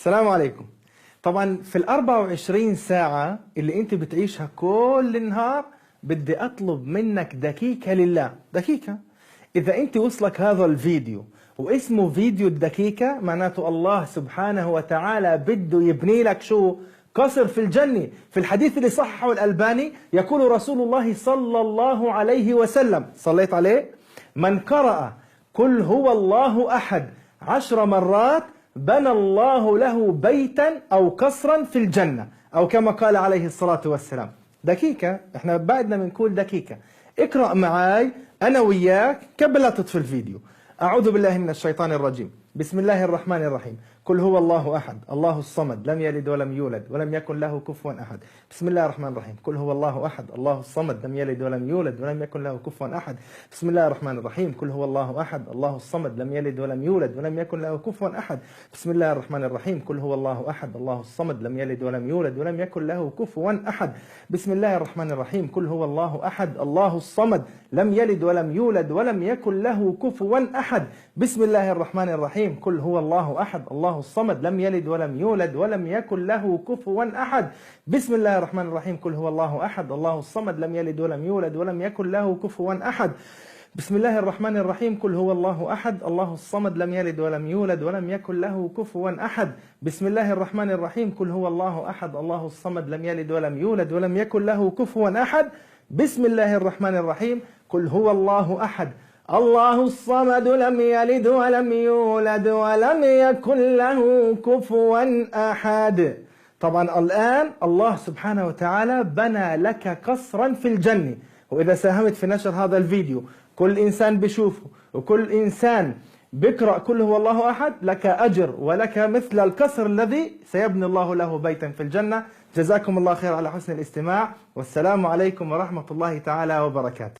السلام عليكم. طبعا في ال 24 ساعة اللي انت بتعيشها كل النهار بدي اطلب منك دقيقة لله، دقيقة. اذا انت وصلك هذا الفيديو واسمه فيديو الدقيقة، معناته الله سبحانه وتعالى بده يبني لك شو؟ قصر في الجنة. في الحديث اللي صححه الألباني يقول رسول الله صلى الله عليه وسلم، صليت عليه، من قرأ قل هو الله أحد 10 مرات بنى الله له بيتا أو قصرا في الجنة، أو كما قال عليه الصلاة والسلام. دقيقة، احنا بعدنا بنقول دقيقة. اقرأ معاي أنا وياك قبل لا تطفي الفيديو. أعوذ بالله من الشيطان الرجيم، بسم الله الرحمن الرحيم، قل هو الله أحد، الله الصمد، لم يلد ولم يولد ولم يكن له كفوا أحد. بسم الله الرحمن الرحيم، قل هو الله أحد، الله الصمد، لم يلد ولم يولد ولم يكن له كفوا أحد. بسم الله الرحمن الرحيم، قل هو الله أحد، الله الصمد، لم يلد ولم يولد ولم يكن له كفوا أحد. بسم الله الرحمن الرحيم، قل هو الله أحد، الله الصمد، لم يلد ولم يولد ولم يكن له كفوا أحد. بسم الله الرحمن الرحيم، قل هو الله أحد، الله الصمد، لم يلد ولم يولد ولم يكن له كفوا أحد. بسم الله الرحمن الرحيم، قل هو الله أحد، الله الصمد، لم يلد ولم يولد ولم يكن له كفوا أحد. بسم الله الرحمن الرحيم، قل هو الله أحد، الله الصمد، لم يلد ولم يولد ولم يكن له كفوا أحد. بسم الله الرحمن الرحيم، قل هو الله أحد، الله الصمد، لم يلد ولم يولد ولم يكن له كفوا أحد. بسم الله الرحمن الرحيم، قل هو الله أحد، الله الصمد، لم يلد ولم يولد ولم يكن له كفوا أحد. بسم الله الرحمن الرحيم، قل هو الله أحد، الله الصمد، لم يلد ولم يولد ولم يكن له كفوا أحد. طبعا الآن الله سبحانه وتعالى بنى لك قصرا في الجنة. وإذا ساهمت في نشر هذا الفيديو، كل إنسان بشوفه وكل إنسان بقرأ كل هو الله أحد، لك أجر ولك مثل القصر الذي سيبني الله له بيتا في الجنة. جزاكم الله خير على حسن الاستماع، والسلام عليكم ورحمة الله تعالى وبركاته.